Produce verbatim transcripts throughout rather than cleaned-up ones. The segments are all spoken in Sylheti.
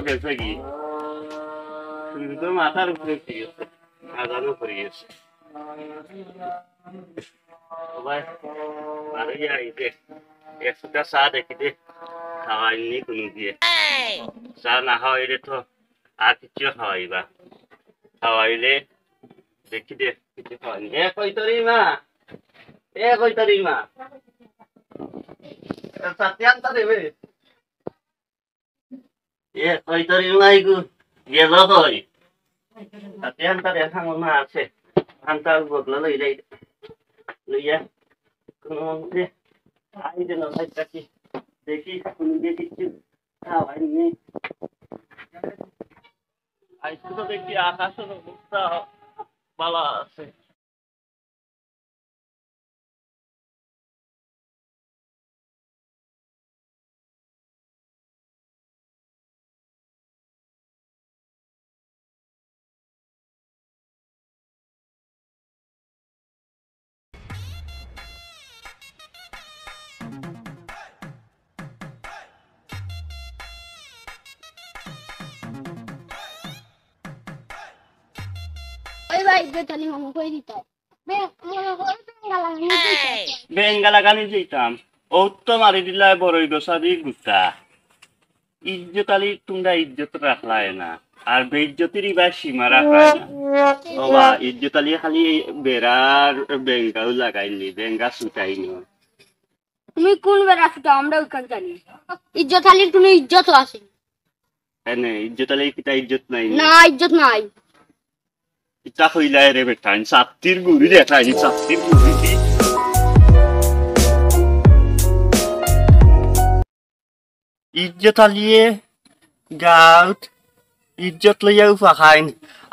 গেছে কি? শুধু তো মাথার উপরে কি গেছে? আজানও পড়ে গেছে। ও ভাই, বাড়ি আইতে একটা চা দেখি দে, খাওয়াইনি কোনো দিয়ে। চা না খাওয়াইলে তো আর কিছু খাওয়াইবা। খাওয়াইলে দেখি দে, কিছু খাওয়াইনি। এ কই তোর মা? এ কই তোর মা? এ সাথে আনতা দেবে? এ কই তোর মা গো? গেল কই? সাথে আনতা দেখা মনে আছে। আনতা বদলা লই যাই। লইয়া কোনো মতে আই যেন ভাই তাকে দেখি, কোনো দিয়ে কিছু খাওয়াইনি। আজকে তো দেখি আকাশের অবস্থা ভালো আছে। ওই ভাই, যে তালি মামু কই দিত? বে-, মনে করো তো বেঙ্গালা গান দিত। বেঙ্গালা গান দিতাম। ও তো মারি দিলা বড়ই গোসা দি গুতা। ইজ্জত আলী, তোমরা ইজ্জত রাখলায় না, আর বেইজ্জতির ইবার সীমা রাখলায় না। ও বা, ইজ্জত আলী খালি বেড়ার বেঙ্গাও লাগাইনি, বেঙ্গা ছুটাইনি। তুমি কোন বেড়া ছুটাও, আমরা ওখান জানি। ইজ্জত আলীর কোনো ইজ্জত আছে? এনে ইজ্জত আলী কিতা ইজ্জত নাই? না, ইজ্জত নাই। কিতা কইলায় রে বেটা, আমি ছাত্তির গুড়ি রে, আমি ছাত্তির গুড়ি। ইজ্জত আলিয়ে গাউত ইজ্জত লইয়াও ফাখাইন,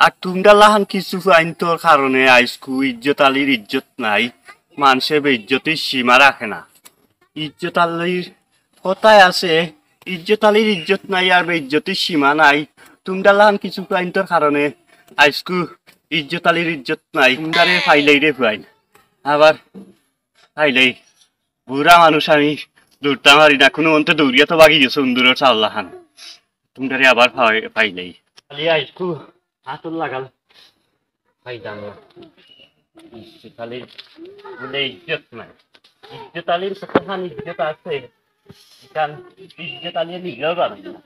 আর তুমরা লাখান কিছু ফাইন তোর কারণে আইজকু ইজ্জত আলির ইজ্জত নাই, মানষে বেইজ্জতির সীমা রাখে না। ইজ্জত আলির কথায় আছে, ইজ্জত আলির ইজ্জত নাই আর বেইজ্জতির সীমা নাই। তুমরা লাখান কিছু ফাইন তোর কারণে আইজকু ইজ্জত আলির ইজ্জত নাই। তুমরারে ফাইলাই রে ফাইন, আবার ফাইলাই। বুড়া মানুষ আমি দৌড়তাম পারি না, কোনো মন্তে দৌড়িয়া তো বাগি গেছে উন্দুরর চাল্লা খান। তুমরারে আবার ফাই-, ফাইলাই। খালি আইজকু হাতুর লাগাল ফাইতাম না। ইজ্জত আলির বুলে ইজ্জত নাই। ইজ্জত আলির কতখান ইজ্জত আছে, ইখান ইজ্জত আলি নিজেও জানে না।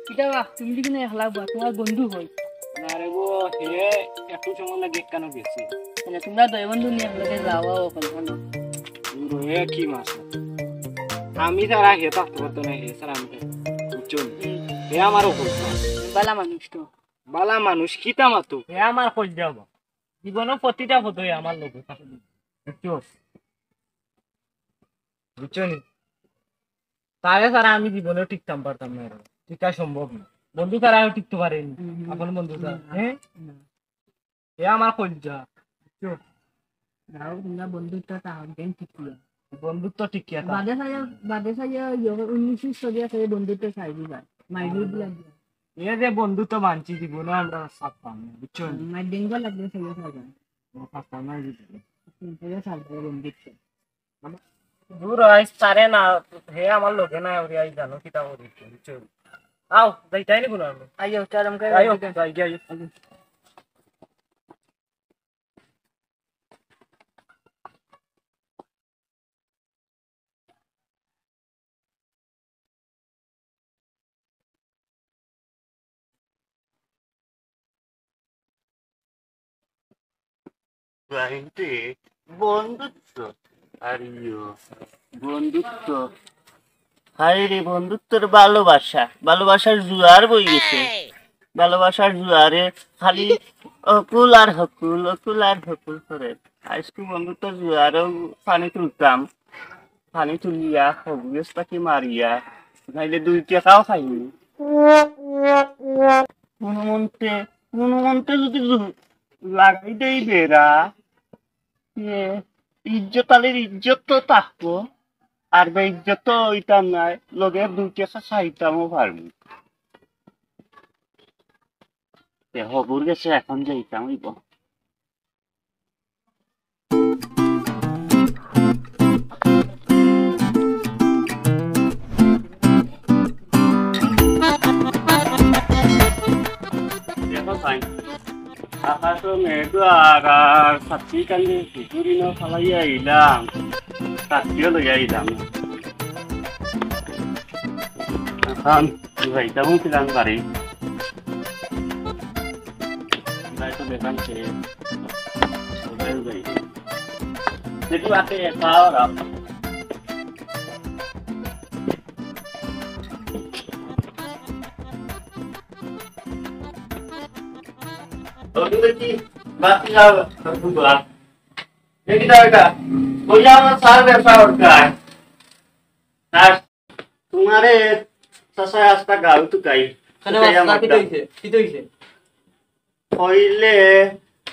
কিতা বা, তুমি দেখি না একলা বা, তোমার বন্ধু কই? না রে গো, হে একটু সময় লাগে কেন গেছি। মানে তোমরা দুই বন্ধু নিয়ে একলগে যাও, আও, ওখানে, ওখানে। দূর হয়ে কি মাছ? আমি ছাড়া হে থাকতে পারতো না, হে ছাড়া আমি থাকতে, বুঝছো নি? হুম। হে আমারও কইছে। বালা মানুষ তো। বালা মানুষ, কিতা মাতো? হে আমার কইছে যাবো। জীবনর প্রতিটা পথে আমার লগে থাকে। বুঝছো? বুঝছো নি? তারে ছাড়া আমি জীবনে টিকতাম পারতাম না রে। টিকা সম্ভব না। বন্ধু ছাড়া আমি টিকতে পারিনি। হুম, হুম। আপন বন্ধু ছাড়া। হুম, হ্যাঁ? না। এ আমার কলিজা। বুঝছো? যাও, তোমরা বন্ধুত্ব তাহলে ঠিক করিয়া। বন্ধুত্ব ঠিক করিয়া তা। বাদে চাইয়া, বাদে চাইয়া, ইয়ে, উনিশশো চল্লিশ আছে, এই বন্ধুত্ব চাই দিবা। মাইরুদ লাগে। এ যে বন্ধুত্ব মানছি জীবনে আমরা ছাড়তাম না, বুঝছো? হুম, মাইর ডেঙ্গু লাগলে চাইয়া খাওয়া যায়। ও ছাড়তাম না জীবনে। হুম, চাইয়া খাওয়া যায় বন্ধুত্ব। দূর হয়, ছাড়ে না, হে আমার লগে নাই, ওরে আই জানো কিতা করি, বুঝছো? আও, যাইতাই নি কোনো আমি। আইও, চারম করে আইও, যাইতাই। যাই গিয়া, আইও। বাইরে বন্ধুত্ব, আর ইয়ো, বন্ধুত্ব। হায় রে, বন্ধুত্বর ভালোবাসা, ভালোবাসার জোয়ার বই গেছে। ভালোবাসার জোয়ারে খালি হকুল আর হকুল, হকুল আর হকুল করে। আইজকু বন্ধুত্বর জোয়ারও পানি তুলতাম, পানি তুলিয়া, হগুয়েস পাখি মারিয়া, নাইলে দুই টেকাও খাইনি। কোনো মন্তে, কোনো মন্তে যদি জু-, লাগাই দেই বেড়া, এ, ইজ্জত আলির ইজ্জত তো থাকবো, আর বেইজ্জত তো অইতাম নায়, লগে দুই টেকা খাইতামও পারবো। তে হবুর গেছে এখন যাইতাম অইব। আর, আর ছাত্রী কান্দি ভিতরে না ফালাইয়া আইলাম, ছাত্রীও লইয়া আইলাম। এখন যাইতাম ছিলাম বাড়ি। যাই তো দেখান সে। দেখি বাকি এটাও রাখ। ওগুলো কি বাকি আর বুঝলাম। দেখি দাও এটা। ওই যে আমার স্যার ব্যবসা করতে হয়। আর তোমারে চাচা আস্তা গাল তুকাই। কেন তুকাই আস্তা আমার কিতা গাল। হইছে? কিতা হইছে? কইলে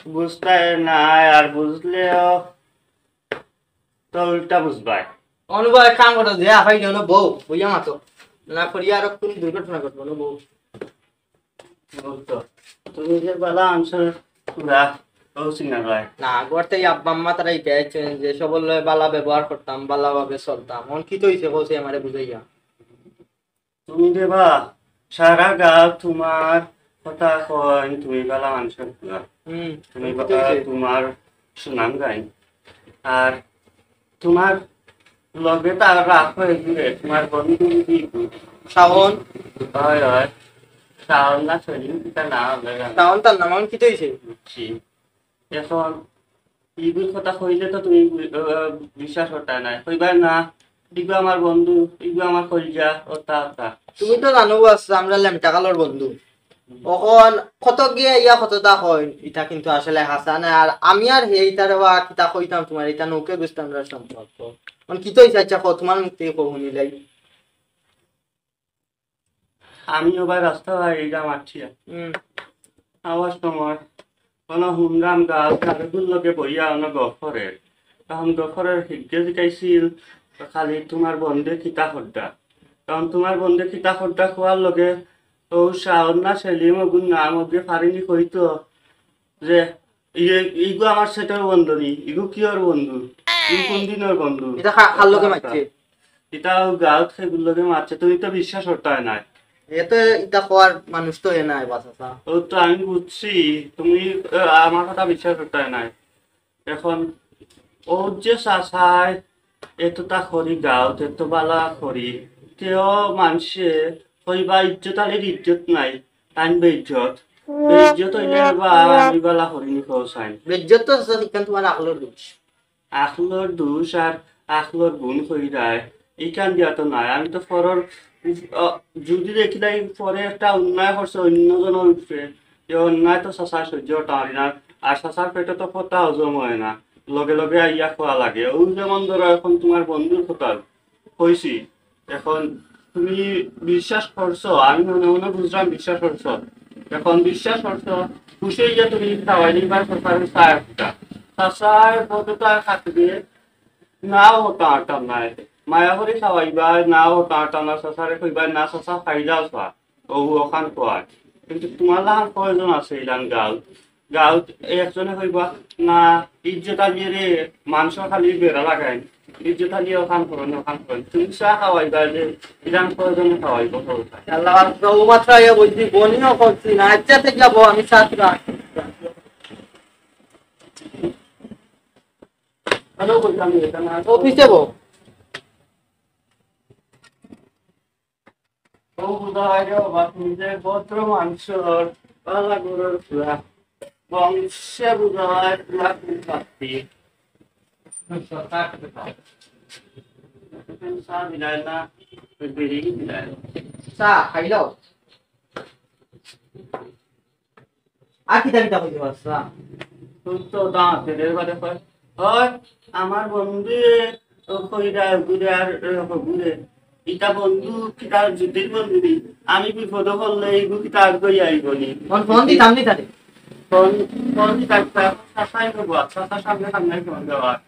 বুঝতায় না, আর বুঝলেও তো উল্টা বুঝবায়। অনুভব এক কাম করো, যে আফাই যেন বউ, বইয়া মাতো। না করিয়া আরো কোন দুর্ঘটনা ঘটবো না বউ। বলতো, তুমি যে বালা আনছো পুরা, ও সিঙ্গার ভাই। না, ঘর থেকে আব্বা আম্মা তারা ইটা আইছেন যে সবর লগে বালা ব্যবহার করতাম, বালাভাবে চলতাম। অন কিতা হইছে কইছে আমারে বুঝাইয়া। তুমি রে বা, সারা গাঁও তোমার কথা কয়, তুমি বালা মানুষের পুয়া। হুম, তুমি কিতা বালা হইছে? তোমার সুনাম গাইন। আর তোমার লগে তো আর রাখো এগুলো, তোমার বন্ধু কি? শাওন। হয়, হয়। শাওন না, সেলিম, কিতা না, আমরা জানি। শাওন তার নাম, অন কিতা হইছে? বুঝছি। এখন ইগুর কথা কইলে তো তুমি বি-, আহ, বিশ্বাস করতায় নায়। কইবায় না, ইগু আমার বন্ধু, ইগু আমার কলিজা, ও তা, তা। তুমি তো জানো বাস, আমরা লেংটা কালর বন্ধু। অখন কত গিয়া ইয়া কততা কইন, ইটা কিন্তু আসলে হাছা নায়। আর আমি আর হে ইতারে বা কিতা কইতাম তোমার, ইটা নৌকে বুঝতাম না সম্পর্ক। অন কিতা হইছে, আচ্ছা, কও, তোমার মুখ থেকে কও, হুনিলাই। আমি ওবার রাস্তা ভাই এই যা মারছি। হুম। আওয়ার সময় কোনো হুনরাম গাল কারুগুর লগে বইয়া অনো গফরের। তখন গফরের হিগে জিকাইছিল, "খালি তোমার বন্ধে কিতা খদ্দা?" তখন তোমার বন্ধে কিতা খদ্দা খোয়ার লগে ও শাওন না সেলিম ওগুর নাম ওগে ফারিনি কইতো যে, "ইয়ে, ইগু আমার সেটার বন্ধু নি, ইগু কি ওর বন্ধু? ইগু কোন দিন ওর বন্ধু?" ইটা খা-, খার লগে মারছে? ইটা গাউত খেগুর লগে মারছে, তুমি তো বিশ্বাস করতে হয় না। এ তো ইটা খোয়ার মানুষ তো এ নাই, বাস আসা। ও তো আমি বুঝছি, তুমি, আহ, আমার কথা বিশ্বাস করতে হয় না। এখন ও যে চাচায় এতটা করি গাউত, এত বালা করি, তেও মানষে কইবা ইজ্জত আলীর ইজ্জত নাই, তাইন বেইজ্জত। বেইজ্জত হইলে বা আমি বালা করি নি কও চাইন। বেইজ্জত তো চাচা, ইখান তোমার আকলর দোষ। আকলর দোষ আর আকলর গুণ কইরায়, ইখান দিয়া তো নাই। আমি তো পরর, আহ, যদি দেখিলাই পরে একটা অন্যায় করছে অন্য জনের উপরে, এ অন্যায় তো চাচায় সহ্য করতে পারি না। আর চাচার পেটে তো কথা হজম হয় না, লগে লগে আইয়া খোয়া লাগে। ও যেমন ধরো এখন তোমার বন্ধুর কথা কইছি, এখন তুমি বিশ্বাস করছো, আমি মনে মনে বুঝলাম বিশ্বাস করছো। এখন বিশ্বাস করছো, খুশি হইয়া তুমি খাওয়াই নিবার কথা আমি চাই একটা। চাচায় কতটা খাটবে, নাও হতা আটা নাই। মায়া করি খাওয়াইবা, নাও হতা আটা না, চাচারে কইবা, "না চাচা, খাইলা চা।" ও ওখান কয়। কিন্তু তোমার লাখান কয়জন আছে ইলান গাউত? গাউত একজনে কইবা, "না, ইজ্জত আলিয়ে রে, মানষর খালি বেড়া লাগাইন। ইজ্জত আলিয়ে ওখান করো না, ওখান করো না।" তুমি চা খাওয়াইবা যে, ইলান কয়জনে খাওয়াইবো? আল্লাহ, ও মাত্র আইয়া বলছি, বনিও করছি না, আচ্ছা, ঠিক যাবো, আমি চা তুলা। হ্যালো, বললাম, এটা না। অফিসে বউ। ও বুঝা হয় রে বাবা, তুমি যে ভদ্র মানুষর, বালা ঘরর পুয়া। বংশে বুঝা হয় পুয়া কোন পাত্তি। চা দিলাই না, ওই বিড়ি দিলাই। চা খাইলাও। আর কিতা কিতা কইতে পারছা? তুই তো দাঁত বের বাদে কয়, "ওই, আমার বন্ধু, ও কইরা ঘুরে আর, এ, ঘুরে। ইটা বন্ধু, কিতা যুদ্ধের বন্ধু নি? আমি বিপদে পড়লে এইগু কিতা আর কই আইব নি?" ফোন, ফোন দিতাম নি তারে। ফোন, ফোন দিতাম, চাচাই করবো, চাচার সামনে সামনে ফোন দেওয়া।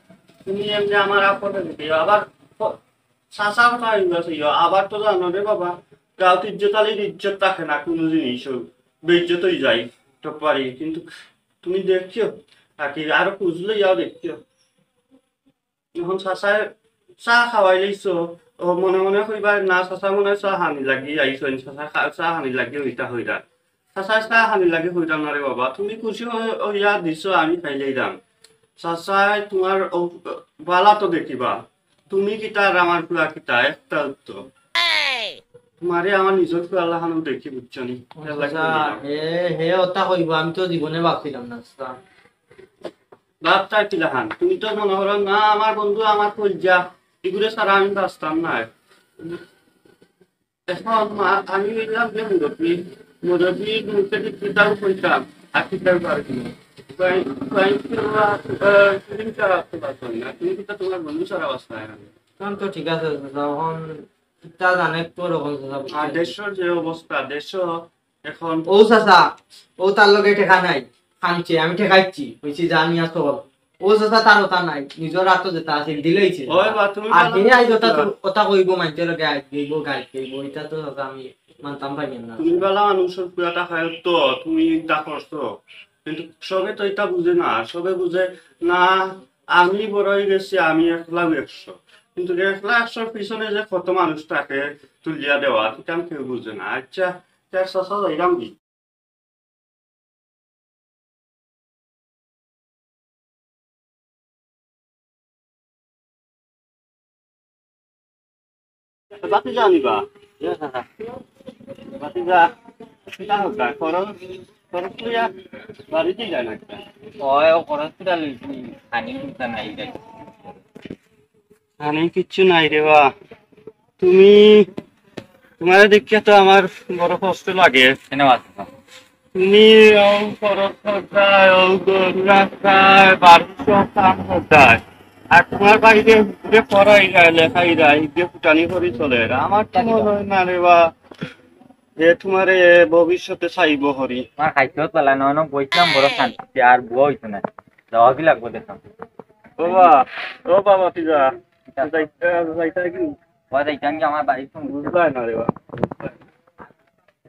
তুমি এমনি আমার আপদে দিতে, আবার ফো-, চাচা কথা হইল সেই, আবার তো জানো রে বাবা, গাউত ইজ্জত আলীর ইজ্জত থাকে না কোনো জিনিসও, বেইজ্জত হয়ে যায়, তো পারি। কিন্তু তুমি দেখিও, আর কি আরো খুঁজলে যাও দেখিও। এখন চাচায় চা খাওয়াই লইছো, ও মনে মনে কইবা, "না, চাচা মনে হয় চা হানি লাগি আইসো, চাচা খা-, চা হানি লাগি ওইটা হইরা।" চাচা, চা খানির লাগি কইতাম না রে বাবা, তুমি খুশি অই-, অইয়া দিছো, আমি খাইলাইলাম। চাচায় তুমার অউ-, বালা তো দেখিবা, তুমি কিতা আর আমার ফুয়া কিতা, একটা উত্তর। তুমারে আমার নিজর ফুয়ার লাখান দেখি, বুঝছো নি? ও চাচা, হে, হে অতা কইবো, আমি তো জীবনে ভাবছিলাম না, চাচা। ভাবতায় কিলাখান? তুমি তো মনো করো না, আমার বন্ধু, আমার কইলজা, ইগুরে ছাড়া আমি বাঁচতাম না। এখন মা-, আমি অইলাম যে মুরব্বি, মুরব্বির মুখে যে কিতাও কইতাম, আর কিতাও পারি না। তাই, তাই তো ওরা, আহ, তুমি ছাড়া বাঁচতাম না, তুমি তো তুমার বন্ধু ছাড়া বাঁচতায় না। এখন তো ঠিক আছে, চাচা, এখন কিতা জানে তো রকম, চাচা, বুঝছেন? আর দেশর যে অবস্থা, দেশ এখন ও চাচা, ও তার লগে টেকা নাই, কানছে, আমি ঠেকাইছি, কইছি, "যা নিয়া চল।" ও চাচা, তার অতা নাই, নিজর আতো যেতা আছিল, দিলাইছে। ওই বা, তুমি আর বালা দিনে আইজ মানুষ অতা না। তো, অতা কইবো, মাইনষর লগে আইজ কইবো, গাইল কইবো, ইতা তো চাচা আমি মানতাম পারি না। তুমি বালা মানুষর পুরাটা খায় তো, তুমি ইতা করছো। কিন্তু সবে তো ইতা বুঝে না, সবে বুঝে না, আমি বড় অই গেছি, আমি একলাউ একশো। কিন্তু একলা একশোর পিছনে যে কত মানুষ থাকে তুলিয়া দেওয়া, ইতা কেউ বুঝে না। আচ্ছা, চাচা, যাইরাম কি? ভাতিজা আনিবা? ভাতিজা, কিতা করতা? খরচ, খরচ লইয়া বাড়িত যায় না কিতা? ওই, ও খরচ কিতা লইছি? খানি কিতা নাই রে। খানি কিচ্ছু নাই রে বা। তুমি, তুমারে দেখিয়া তো আমার বড় কষ্ট লাগে। কেনে বা? তুমি অউ খরচ করতায়, অউ গরু রাখতায়, বাড়ির সব কাম করতায়। আর তুমার বাড়িত যে পড়াইরায়, লেখাইরায়, যে ফুটানি করি চলের। আমার তো মনো অয় না রে বা, যে তুমারে ভবিষ্যতে চাইবো করি। আমার খাইতে পারলা না, অনো বইছিলাম বড় শান্তিতে, আর বুয়া অইতো না। যাওয়া কি লাগবো দেখতাম। বাবা, ও বাবা, তুই যা। যাইতা, যাইতা কি? ও যাইতাম কি আমার বাড়িত ফোন বুঝলায় না রে বা।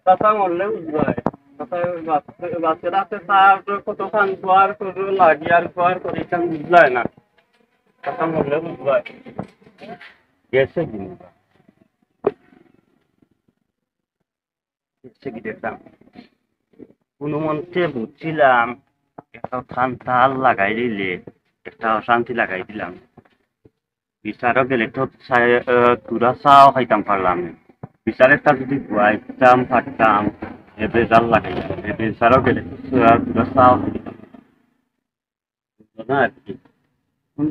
চাচা মরলে বুঝবায়। চাচা বাঁচতে, বাঁচতে রাখতে তার কত খান খোয়ার করে লাগি আর খোয়ার করে ইখান বুঝলায় না। চাচা মরলে বুঝবায়। গেছে কি? গেছে কি দেখতাম? কোনো মন্তে বুঝছিলাম, একটা থান তাল লাগাই দিলে, একটা অশান্তি লাগাই দিলাম। বিচারো গেলে তো চা-, আহ, থুড়া চাও খাইতাম পারলাম না। বিচারে তা যদি খুয়াইতাম পারতাম, এ বেজার লাগে। এ বিচারো গেলে তো থুড়া, থুড়া চাও খাইতাম। বুঝছো না আর কি? হুম।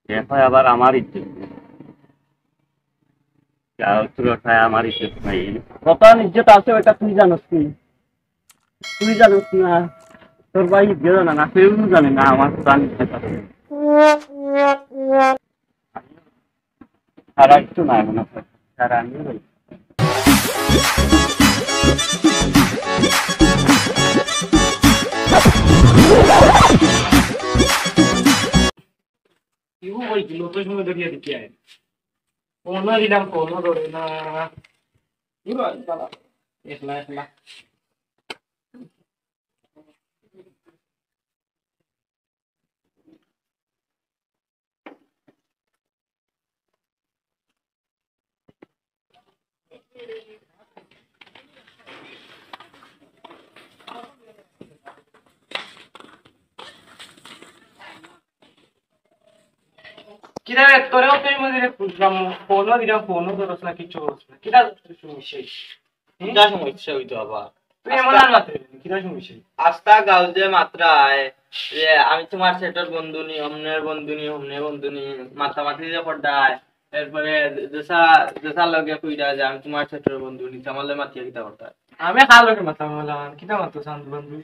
এ হয় আবার আমার ইজ্জত। যা তোর খায় আমার ইজ্জত নাই। কত ইজ্জত আছে ওটা তুই জানোস কি? তুই জানোস না, তোর ভাই ইজ্জত জানে না, কেউ জানে না আমার প্রাণ ইজ্জত আছে। আর একটু নাই মনে হয়, আর আমি বলি। ইউ ওই দিন অত সময় ধরিয়া দেখি আয়। ফোনও দিলাম, ফোনও ধরে না। ইউ আর বাবা, একলা একলা। কিরা রে, তোরে অত সময় ধরে খুঁজলাম, ফোনও দিলাম, ফোনও ধরস না, কিচ্ছু করস না। কিরা সমস্যা? হুম? কিতা সমস্যা অইতো আবার? তুই এমন আস্তা আর মাতে, কিতা সমস্যা? আস্তা গাঁও যে মাতরায়, যে আমি তুমার সেটর বন্ধু নি, অমনের বন্ধু নি, অমনের বন্ধু নি, মাতামাতি যে কররায়, এরপরে যেসা, যেসার লগে কইরা যে আমি তুমার সেটর বন্ধু নি, আমার লগে মাতিয়া কিতা করতা? আমি কার লগে মাতাম, কিতা মাততাম বন্ধু?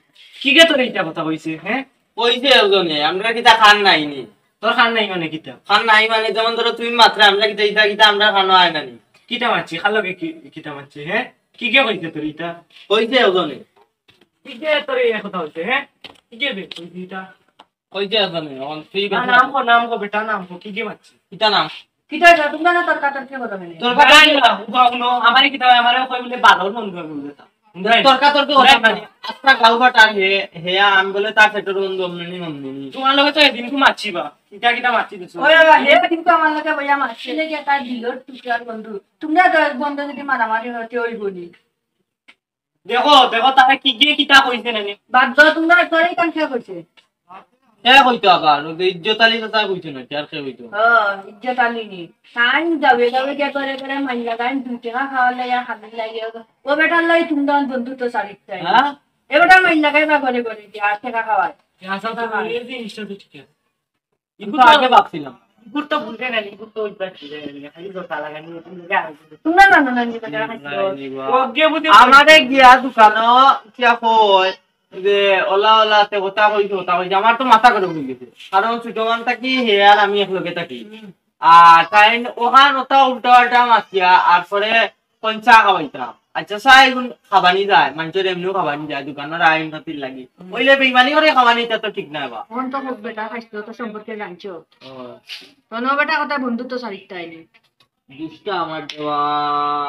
কিগে তোরে ইতা কথা কইছে, হ্যাঁ? কইছে একজনে, আমরা কিতা কান নাই নি? তোর কান নাই মানে কিতা? কান নাই মানে যেমন ধরো তুমি মাতরায়, আমরা কিতা ইতা কিতা আমরা কানো আয় না নি? কিতা মাতছি? কার লগে কি, কিতা মাতছি, হ্যাঁ? কিগে কইছে তোরে ইতা? কইছে একজনে। কিগে তোরে এই কথা কইছে, হ্যাঁ? কিগে বে কইছে ইতা? কইছে একজনে, অখন তুই না, নাম ক, নাম ক বেটা, নাম ক, কিগে মাতছি? ইতা নাম? কিতা ইতা? তুমরা না তর্কাতর্কি কথা মানে? তর্কাতর্কি না, উবা উনো, আমারে কিতা, আমারে কই বলে বাদর মন করে বলে তা। তর্কাতর্কি কথা মানে? আস্তা গাঁও ফাটার হে, হে আমি বলে তার সেটর বন্ধু অমনি নি, অমনি নি। তুমার লগে তো এদিন কু মাতছি বা। কিতা কিতা মাতছি দিছো? ওরে বাবা, হে কিন্তু আমার লগে বইয়া মাতছি। হে কি তার দিলর টুকরার বন্ধু। তুমরা তো বন্ধু যদি মারামারি অইতে অইবো নি। দেখো, দেখো, তারা কি গিয়ে কিতা কইছে না নি? বাদ দাও, তোমরা তোরাই কান কে কইছে? কে কইতো আবার? ওই যে ইজ্জত আলী চাচা কইছে না, আর কে কইতো? ও, ইজ্জত আলী নি। তাইন যাবে, যাবে, কে করে করে মাইন লাগাইন, দুই টেকা খাওয়ালে ইয়া খাবি লাগে। ও বেটার লগে তোমরা বন্ধুত্ব চালিত চাই। হ্যাঁ? এ বেটার মাইন লাগাই বা করে করে দিয়া, আর টেকা খাওয়ায়। ইগুর তো আগে ভাবছিলাম। ইগুর তো বুঝে না, ইগুর তো অভ্যাস বুঝে না, খালি জোতা লাগানি, এগুর লগে আর কিছু। তোমরা না, না, না, না, না, না, না, না। ওকে বুঝে আমারে গিয়া দোকানো কিয়া কয় যে, "ওলা, ওলা, তে কথা কইছো, কথা কইছো।" আমার তো মাথা গরম অই গেছে। কারণ ছোট মান থাকি, হে আর আমি এক লগে থাকি। হুম। আর তাইন ওখান ওটা উল্টা পাল্টা মাতিয়া, আর পরে কোন চা খাওয়াইতাম? আচ্ছা, চা এগুন খাবানি যায়, মানুষের এমনিও খাবানি যায়, দোকানের আইন পাতির লাগি। হুম। ওইলে বেইমানি করে খাবানি, এটা তো ঠিক না বা। মন তো হোক বেটা, খাইছো তো সম্পর্কে জানছো। ও। তনো বেটা কথা বন্ধু তো সারিতাই নি। দুষ্টা আমার দেওয়া,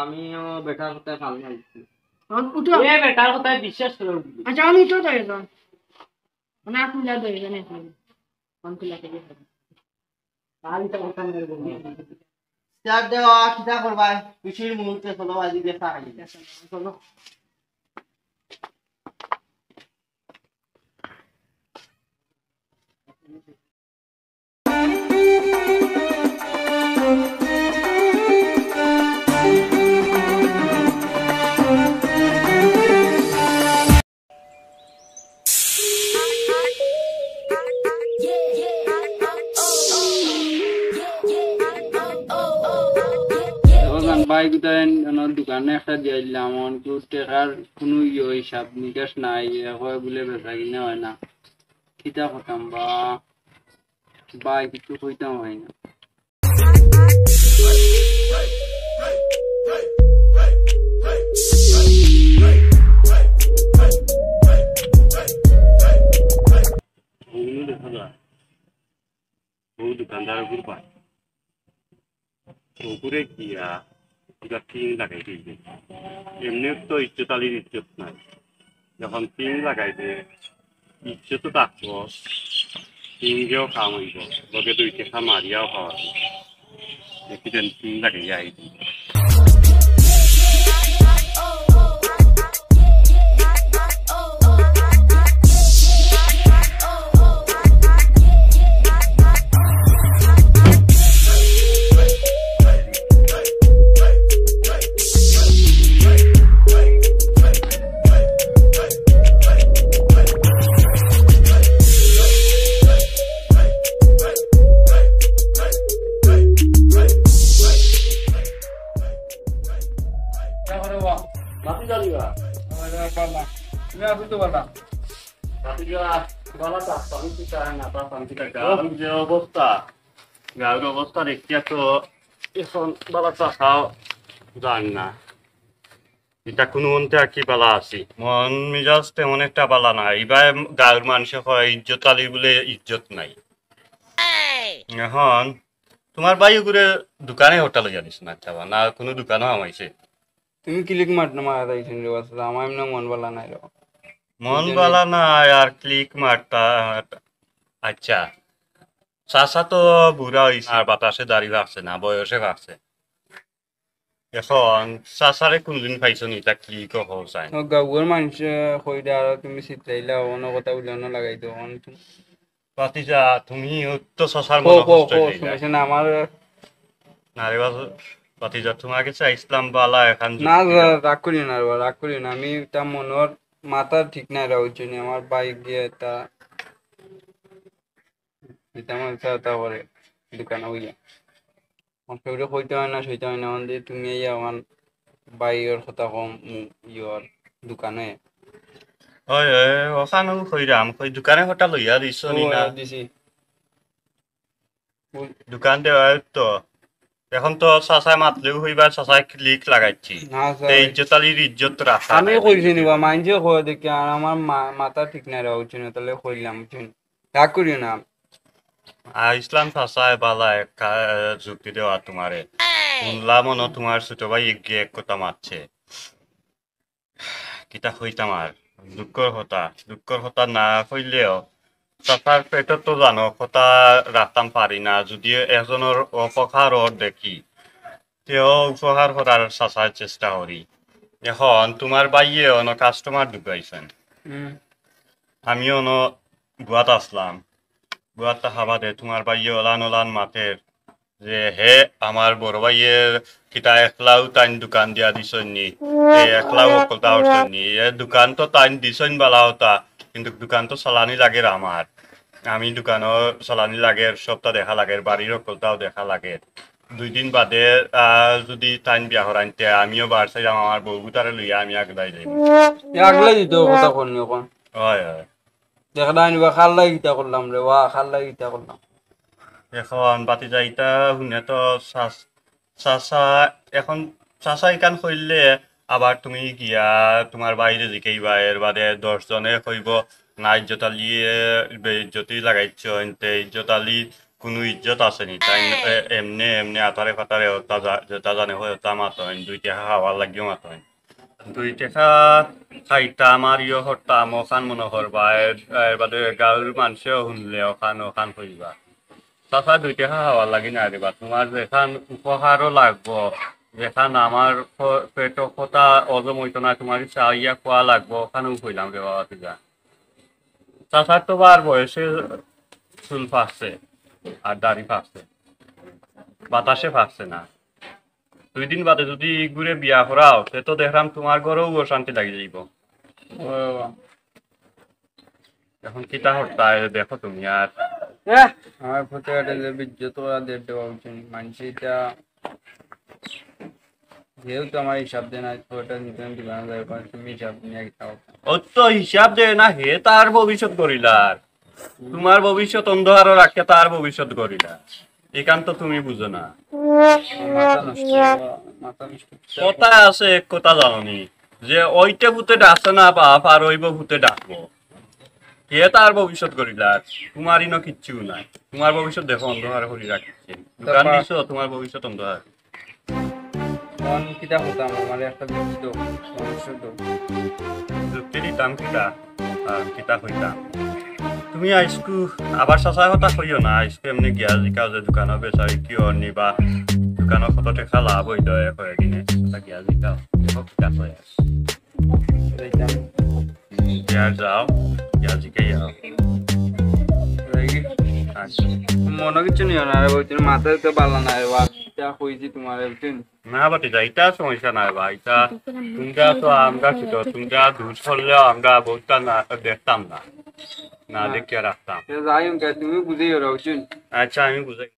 আমিও বেটার কথায় ফাল মারছি। তখন উঠো। এ বেটার কথায় বিশ্বাস করে উঠবি। আচ্ছা, আমি উঠো তো এখন। না, খুলে দে, এখানে এখন। ফোন খুলে দে। স্টার্ট দেওয়া, কিতা করবায়? খুশির মুহূর্তে চলো, আজি দেখা খাই। চলো। এখন ভাই কোথায় দোকানে একটা দিলাম, অন তো টেকার কোনো ইয়ে হিসাব নিকাশ নাই, এ হয় বলে বেচা কিনা হয় না, কিতা করতাম বা ভাই কিছু কইতাম হয় না। অগুলো দেখা যায়, ও দোকানদার গ্রুপ আছে। উপরে গিয়া ওটা টিন লাগাই দিবে। এমনি তো ইজ্জত আলীর ইজ্জত নাই, যখন টিন লাগাই দে, ইজ্জত তো থাকবো, টিন দিয়েও কাম হইব, লগে দুই টেকা মারিয়াও খাওয়া হইব। দেখি যেন টিন লাগাই যাই। তুমি আসো তো বালা। বালা তো, আমি কি চাই না, বাপ, আমি কি চাই? গাঁর যে অবস্থা, গাঁর অবস্থা দেখিয়া তো এখন বালা থাকাও যায় না। এটা কোনো মন্তে আর কি বালা আছি। মন মিজাজ তেমন একটা বালা না। এবার গাঁর মানুষে কয় ইজ্জত আলী বলে ইজ্জত নাই। এখন তোমার ভাই ওগুরে দোকানে হোটেল লইয়া দিস না, আচ্ছা, না কোনো দোকানও হামাইছে? তুমি ক্লিক মারতে মারা যাইছেন রে, আসলে আমার এমনি মন বালা নাই রে। মন বালা নাই আর ক্লিক মারতা। আচ্ছা, চাচা তো বুড়া হইছে, আর বাতাসে দাড়ি পাকছে না, বয়সে পাকছে। এখন চাচারে কোনদিন পাইছো নি, তা ক্লিকও হও চাই। ও গাঁওর মানুষে কই দে, আর তুমি চিতলাইলা, অন্য কথা বলে অন্য লাগাই দেও, অন্য তুমি ভাতিজা, তুমি তো চাচার কো, মনে কো, কষ্ট কো, হইছে। শুনেছে না আমার? না রে বাজু, ভাতিজা, তোমার কাছে আইসলাম বালা, এখন না, যুক্তি দাও। রা-, রাগ করিও না রে বা, রাগ করিও না। আমি তা মনর মাথা ঠিক নাই রে, ওই জন্য আমার ভাই গিয়ে তা, এটা আমার তা, তা করে দোকানে হইয়া। আমার কেউরে কইতে হয় না, সইতে হয় না, আমাদের তুমি এই আমার ভাইয়ের কথা কম, উম, ইয়র দোকানে। ওই, ওই, ওখানেও কইরাম, কই দোকানে হঠাৎ লইয়া দিছ নি ও, না? দিছি। ওই দোকান দেওয়া তো। এখন তো চাচায় মাতলেও হইবার, চাচায় ক্লিক লাগাইছি। না, স্যার। এই ইজ্জত আলীর ইজ্জত রাখা আমি নাই, কইছি নি বা, মাইনষে কয় দেখি, আর আমার মা-, মাথা ঠিক নাই রে, ওই জন্য তাহলে কইলাম, বুঝছেন? রাগ করিও না। আ, ইসলাম চাচায় বালা এক কা-, যুক্তি দেওয়া তোমারে। শুনলাম মনো তোমার ছোট ভাই এগিয়ে এক কথা মাতছে। কিতা কইতাম আর? দুঃখর কথা, দুঃখর কথা না কইলেও চাচার পেটো তো জানো, কথা রাখতাম পারি না। যদি একজনর অপকার অর দেখি, তেও উপকার করার চাচার চেষ্টা করি। এখন তুমার ভাইয়ে অনো কাস্টমার ঢুকাইছইন। হুম। আমি অনো গুয়াত আছলাম। গুয়াত থাকা বাদে তুমার ভাইয়ে অলান অলান মাতের যে হে আমার বড় ভাইয়ে কিতা একলাউ তাইন দোকান দিয়া দিছইন নি, এ একলাউ হকলতা করছইন নি, এ দোকান তো তাইন দিছইন বালা কথা, কিন্তু দোকান তো চালানি লাগের আমার। আমি দোকানও চালানি লাগের, সবটা দেখা লাগের, বাড়ির হকলতাও দেখা লাগের। দুই দিন বাদে, আহ, যুদি তাইন বিয়া করাইন তে আমিও বার চাইলাম আমার বউ গুতারে লইয়া আমি আগলাই যাইমু। এ আগলাই দিতে কথা কইন নি অখন। অয়, অয়। দেখরা নি বা কার লাগি ইতা করলাম রে বা, কার লাগি ইতা করলাম। এখন ভাতিজা ইতা হুনে তো চাচ-, চাচা, এখন চাচা ইখান কইলে আবার তুমি গিয়া তুমার ভাইরে জিকাইবা, এর বাদে দশ জনে কইবো না ইজ্জত আলীয়ে বেইজ্জতি লাগাইছইন, তে ইজ্জত আলীর কুনু ইজ্জত আছে নি? তাইন এ-, এমনে এমনে আতারে ফাতারে অতা যা-, যেতা জানে কয় অতা মাতইন, দুই টেকা খাওয়ার লাগিও মাতইন। দুই টেকা খাইতাম আর ইয়ো করতাম, অখান মনো করবা, এর, এর বাদে গাউর মানষেও হুনলে অখান, অখান কইবা। চাচা দুই টেকা খাওয়ার লাগি না রে বা, তুমার যেখান উপকারও লাগবো, যেখান আমার খ-, পেটো কথা হজম অইতো না, তুমার চাইয়া খোয়া লাগবো, অখানও কইলাম রে বাবা, তুই যা। চাচার তো বার বয়সে চুল পাকছে, আর দাড়ি পাকছে, বাতাসে পাকছে না। দুই দিন বাদে যুদি ইগুরে বিয়া করাও, তে তো দেখরাম তুমার ঘরেও অশান্তি লাগি যাইবো। ও বাবা। এখন কিতা করতায় দেখো তুমি আর। এহ, আমার ফুতে এটা যে বিদ্যুৎ ওরা দেড় দেওয়া উচিত। মানষে এটা যেহেতু আমার হিসাব দেয় না, তো এটা নিতে আমি দোকানে যাই, ওখানে তুমি হিসাব নিয়ে কিতা করতায়? ও তো হিসাব দেয় না, হে তার ভবিষ্যৎ গড়িলার। তুমার ভবিষ্যৎ অন্ধকারো রাখিয়া তার ভবিষ্যৎ গড়িলা। ইখান তো তুমি বুঝো না। মাথা নষ্ট, মাথা নষ্ট। কথা আছে, এক কথা জানো নি? যে অইতে পুতে ডাকছে না বাপ, আর অইবো পুতে ডাকবো। কে তার ভবিষ্যৎ গড়িলা? তুমার ইনো কিচ্ছু নাই। তুমার ভবিষ্যৎ দেখো অন্ধকারে করি রাখছে। দোকান তারপর? দিছো, তুমার ভবিষ্যৎ অন্ধকার। অখন কিতা করতাম, আমারে একটা যুক্তি দেও, সমস্যা তো। যুক্তি দিতাম কিতা, আর কিতা কইতাম? তুমি আইজকু আবার চাচার কথা কইও না, আইজকু এমনে গিয়া জিকাও যে দোকানো বেচারি কি অর নি বা দোকানো কত টেকা লাভ অইলো এ কয়দিনে, তা গিয়া জিকাও, দেখো কিতা কয় আর। যাইতাম। গিয়া যাও, গিয়া জিকাই আও। যাই কি? আচ্ছা। মনো কিচ্ছু নিও না রে, ওই দিন মাথায় তো বালা নাই, ওয়া কিতা কইছি তুমারে, বুঝছইন? না ভাতিজা, ইটা সমস্যা নাই বা, ইটা তুমরা তো আমরা ছোট, তুমরা দুষ করলেও আমরা বউততা না দেখতাম না, না হ্যাঁ। দেখিয়া রাখতাম। এ যাই হোক, তুমি বুঝাইও রে, বুঝছইন? আচ্ছা, আমি বুঝাই।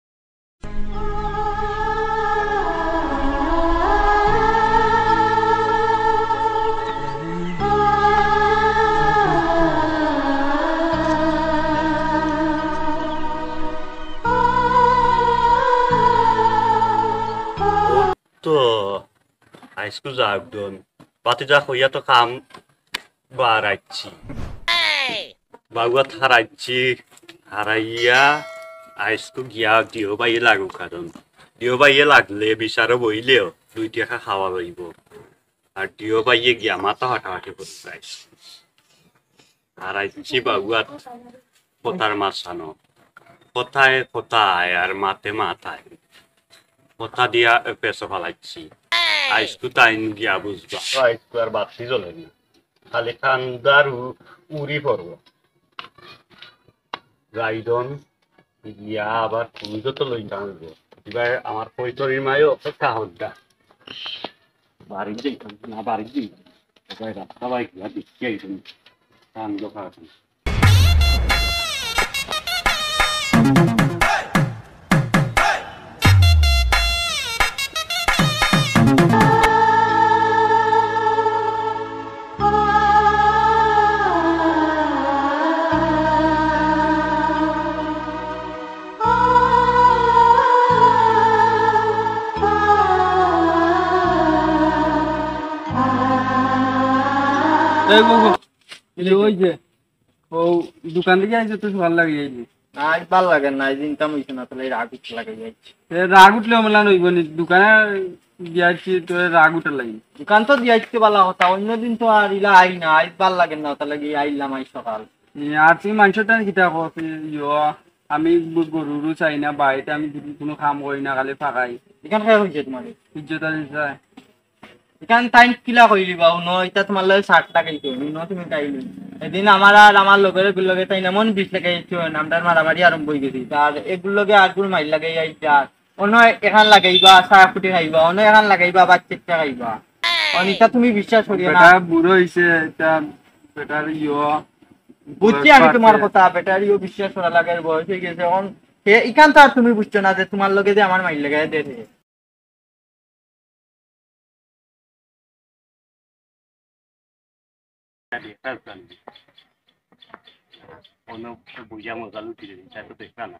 তো আইজকু যাউক দন। ভাতিজা কইয়া তো কাম বারাইছি। বাগুয়াত হারাইছি, হারাইয়া আইজকু গিয়া দিও ভাইয়ে লাগুক, কারণ দিও ভাইয়ে লাগলে বিচারো বইলেও দুই টেকা খাওয়া যাইবো। আর দিও ভাইয়ে গিয়া মাথা ফাটাফাটি করতে চাইছে। আর আইছি বাগুয়াত কথার মাঝখানো। কথায় কথায় আর মাতে মাথায়। কথা দিয়া পেছো ফালাইছি। আইজকু তাইন গিয়া বুঝবা। আইজকু আর বাতি জ্বলে না। খালি কান্দার উ-, উড়ি পড়বো। গাইডন গিয়া আবার তুমি যত লইতাম হইবো। এবার আমার কৈতরির মায়ও অপেক্ষা হদ্দা। বাড়ি যাইতাম না, বাড়ি যাই। এবার রাস্তা বাইক গিয়া দেখি আইতাম। কান্দ খাওয়া। এই বাবু, এই যে ওই যে, ও দোকান থাকি আইছো তো সকাল লাগি আইলি। না, আজ ভালা লাগে না, আজ income অইছে না, তাইলে রাগ উঠে লাগে আইছি। এ, রাগ উঠলে অমলান অইবো নি, দোকানে গিয়া আইছি তো রাগ উঠে লাগি। দোকান তো দিয়া আইছি ভালা কথা, অন্য দিন তো আর ইলা আই না, আজ ভালা লাগে না, তার লাগি আইলাম আজ সকাল। এ, আর তুমি মানষর টান কিতা কও, ইয়ো, আমি গ-, গরুরও চাই না, বাড়িতে আমি কোনো কাম করি না, খালি ফাঁকাই। এখান খাই হইছে তোমার? ইজ্জত আছে, স্যার। ইখান তাইন কিলা কইলিবা, হুনো, ইটা তুমার লগে শার্ট লাগাইতো, হুনো তুমি তাইন। এদিন আমার আর আমার লগর এগুর লগে তাইন এমন বিষ লাগাইছো, আমরার মারামারি আরম্ভ অই গেছে। আর এগুর লগে আর গুর মাইর লাগাই আইতা। অনো এখান লাগাইবা, সারা ফুটি খাইবা, অনো এখান লাগাইবা, বাচ্চা খাইবা। অনিতা তুমি বিশ্বাস করিও না। বেটা বুড়ো অইছে, ইটা বেটার ইয়ো। বুঝছি আমি তুমার কথা, বেটার ইয়ো বিশ্বাস করা লাগে, বয়স অই গেছে। অখন হে ইখান তো আর তুমি বুঝছো না যে তুমার লগে যে আমার মাইর লাগাই দে। অনো বুঝা মজা লুটি দিবি, তাই তো দেখলা না।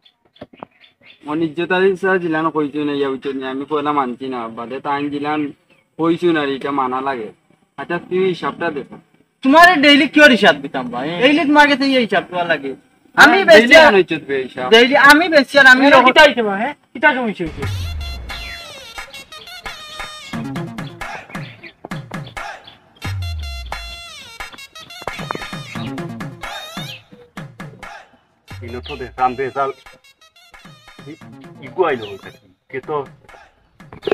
অনো ইজ্জত আলী স্যার জিলান কইছো না, ইয়া বুঝছো না, আমি পয়লা মানছি না, বাদে তাইন জিলান কইছো না, ইটা মানা লাগে। আচ্ছা, তুই হিসাবটা দে। তুমারে ডেইলি কিয়র হিসাব দিতাম ভাই? ডেইলি তুমার গেছে এই হিসাব দেওয়া লাগে। আমি হ্যাঁ, বেশি ডেইলি আর আনো ইজ্জত বে হিসাব। ডেইলি আমি বেশি আর আমি এটা কিতা হইছে বা, হ্যাঁ? কিতা সমস্যা হইছে? ইনো তো দেখলাম বেজাল। ই-, ইগু আইলো বলতে কি? কে তো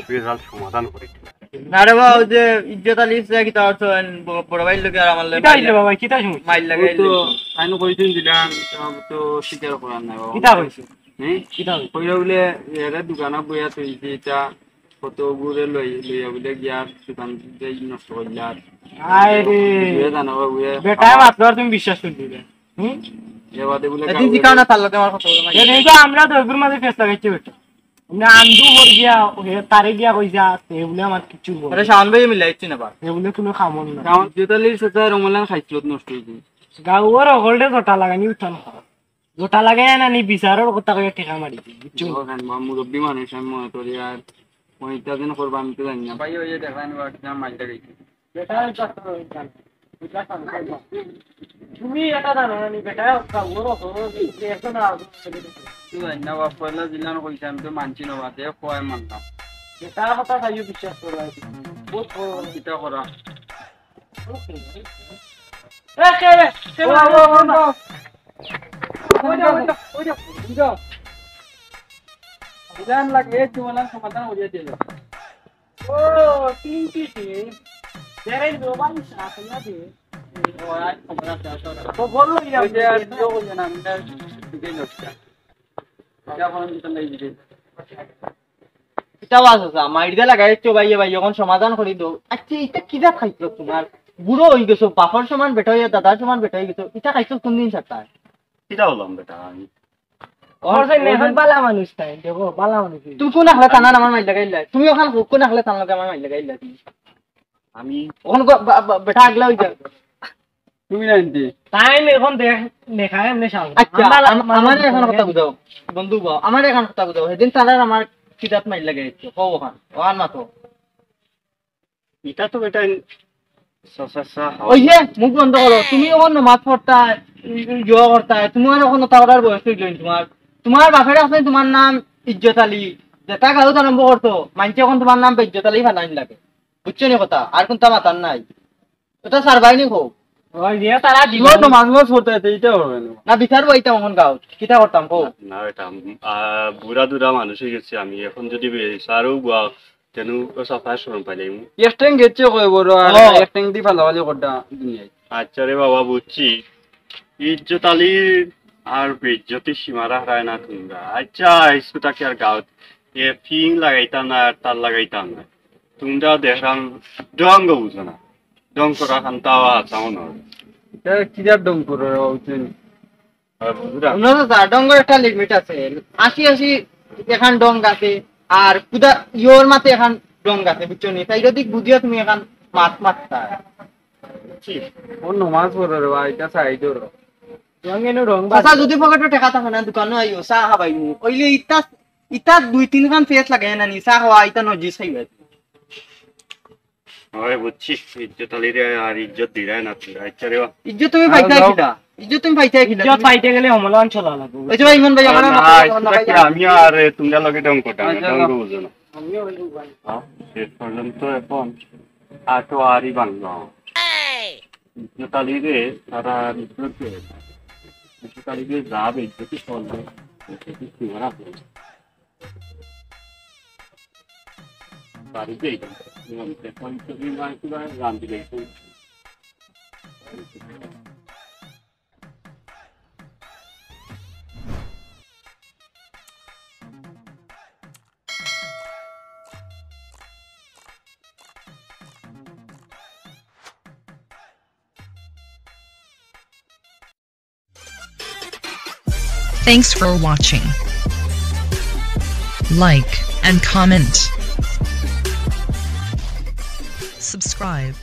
বেজাল সমাধান করে দিল। না রে বাবা, ওই যে ইজ্জত আলী ইসরা কিতা করছো, এন ব-, বড় ভাইর লগে আর আমার লগে কিতা হইছে বাবা, কিতা সমস্যা? মাইর লাগাই ওই তো দিল। আমি কইছিলাম, তো স্বীকার করার নাই বাবা। কিতা কইছে? হুম? কিতা কইছে? কইরা বলে, এরা দোকানে বইয়া তুই যে এটা কত ঘুরে লই, লইয়া বলে গিয়া দোকান যাই নষ্ট করলে আর। আয় রে। বুঝে জানো বাবু, এ বেটায় আমার মাতলো আর তুমি বিশ্বাস করি দিলে। হুম? এ বাদে বলে এদিন গাঁও জিকাও না তার লগে আমার কথা বলে। এদিন তো আমরা তো ওগুর মাঝে ফেস লাগাইছি বেটা। মানে আন্দু বল গিয়া, হে তারে গিয়া কই যা, তে বলে আমার কিছু বল। আরে শাওন ভাই মিলাই দিচ্ছি না বা। হে বলে কোনো কামড় না। কামড় জুতালির সাথে রমলান খাইছিল নষ্ট হইছে। গাঁওর হকলটে জটা লাগানি উঠান খাওয়া। জটা লাগাই না নি বিচারর কথা কইয়া ঠেকা মারি দিই, বুঝছো? ও খান বা মুরব্বি মানুষ আমি মনে করি আর ওইটা দিন করবা আমি তো জানি না। ভাই ওই যে দেখেন ওর যা মাইলটা গেছে। বেটা, এটা তো জানো। এটা জানো, এটা জানো। তুমি এটা জানো না নি, বেটা, ওটা ওর, ওর, ওর, এত না, তুই জানি না, বাপ, পয়লা দিলাম কইছে, আমি তো মানছি না, বাদে কয় মানলাম। বেটা, কথা খাইও বিশ্বাস করো, আর কি। বহুত বড়। কিতা করা? এ, কে রে? কে রে? ও, ও, ও, ও। ওই যাও, ওই যাও, ওই যাও, ওই যাও। দিলাম লাগে, এই তোমার সমাধান করিয়া দিল। ও, তিন পিসি, বেড়াই দো, বাড়ি সাথে না দে। ও, আর খবর আছে, আসো। তো বললো, ইয়া, ওই যে আর কেউ বলবে না, আমি তার দিকে লোকটা। এটা এখন দিতে নেই, দিকে। ইটা ওয়াজ আছে, মাইর দে লাগাই, চো ভাইয়ে ভাই, এখন সমাধান করি দেও। আচ্ছা, ইটা কি জাত খাইছো তোমার? বুড়ো হই গেছো, বাপর সমান বেটা হইয়া, দাদার সমান বেটা হই গেছো, ইটা খাইছো কোন দিন সারতা? কিতা বললাম বেটা আমি? ওর যে নেহাত বালা মানুষ তাই, দেখো, বালা মানুষ। তুমি কোন আখলে তানার আমার মাইর লাগাইলা? তুমি ওখান কোন আখলে তানার লগে আমার মাইর লাগাইলা তুমি? আমি ওখান কো-, বা-, বা-, বেটা আগলা হই যা। তুমি না আনতে? টাইম এখন দেখ, দেখায় এমনি সামনে। আচ্ছা, আমরা আম-, মানুষ আমারে এখন করে। কথা বুঝাও, বন্ধু বা, আমারে এখন কথা বুঝাও। সেদিন তানার আমার কিতাত মাইর লাগাইছে, কও ওখান, ওখান মাতো। ইটা তো বেটা স-, স-, স-, ওই যে, মুখ বন্ধ করো। তুমি ওখান নমাজ পড়তায়, ইয়ো করতায়, তুমি আর ওখান তাওরার বয়স হইল তোমার। তোমার বাপের আছে তোমার নাম ইজ্জত আলী, যেটা গাউত আরম্ভ করতো, মানছে এখন তোমার নাম বেইজ্জত আলী ফালাইন লাগে। বুঝছো নি কথা? আর কোনটা মাতার নাই। ওটা সারবাই নি কও। ওই যে তারা জীবন জীবন নমাজ নমাজ পড়তে আছে, এটা হবে না। না, বিচার বইতাম এখন গাউত। কিতা করতাম কও? না, এটা, আহ, বুড়া দুরা মানুষ হয়ে গেছি আমি। এখন যদি বিচারও গুয়া, কেন ও সাফায় শরম পাইলাম। এক ঠ্যাং গেছে কয় বড়, আর ও। এক ঠ্যাং দি ফালাফালি করতা দুনিয়ায়। আচ্ছা রে বাবা, বুঝছি। ইজ্জত আলী আর বেইজ্জতি সীমা রাখায় না তোমরা। আচ্ছা, ইস্কুতা কি আর গাউত এ ফিং লাগাইতাম না, আর তার লাগাইতাম না। তোমরা দেখলাম ঢং বুঝো না। ঢং করা খান তাও আসাও না। এ, কি যার ঢং করো রে বাবু তুমি? আর বুঝলাম। আমরা তো যা ঢং করার একটা লিমিট আছে। আশি আশি এখান ঢং আছে, আর কুদা ইয়োর মাতে এখান ঢং আছে, বুঝছো নি? তাই যদি বুঝিয়া তুমি এখান মাত মাততা। কি? ও নমাজ পড়ো রে ভাই, এটা সাইড ধরো। ঢং এনে ঢং চাচা, বাজে। যদি পকেটে টেকা থাকে না, দোকানো আইও, চা খাবাইমু। ওইলে ইতা, ইতা দুই তিন খান ফেস লাগে না নি, চা খাওয়া, ইতা নজিস খাইবে। ওই বুঝছি, ইজ্জত আলীরে আর ইজ্জত দিরায় না তোমরা। আচ্ছা রে বা। ইজ্জত তুমি আর পাইতায় যাও। কিতা? ইজ্জত তুমি পাইতায় কিতা? ইজ্জত পাইতে গেলে হমলান চলা লাগবো। ওই যে ভাই, ইমন ভাই, আমার না, না, না, না, ইজ্জত না, কি না। আমি আর তোমরা লগে ঢং করতাম না, আচ্ছা, ঢং না। বুঝো না। আমিও ওই ভাই। হ্যাঁ, শেষ পর্যন্ত এখন আটো আরই বাংলা। ইজ্জত আলীরে তারা ইজ্জত দেয় না। ইজ্জত আলীরে যা বেইজ্জতি করলো, ইজ্জতি সীমা রাখলো না। বাড়িতেই। এখন তুমি মাছ রান্ধি দেখো। Thanks for watching. Like and comment. Subscribe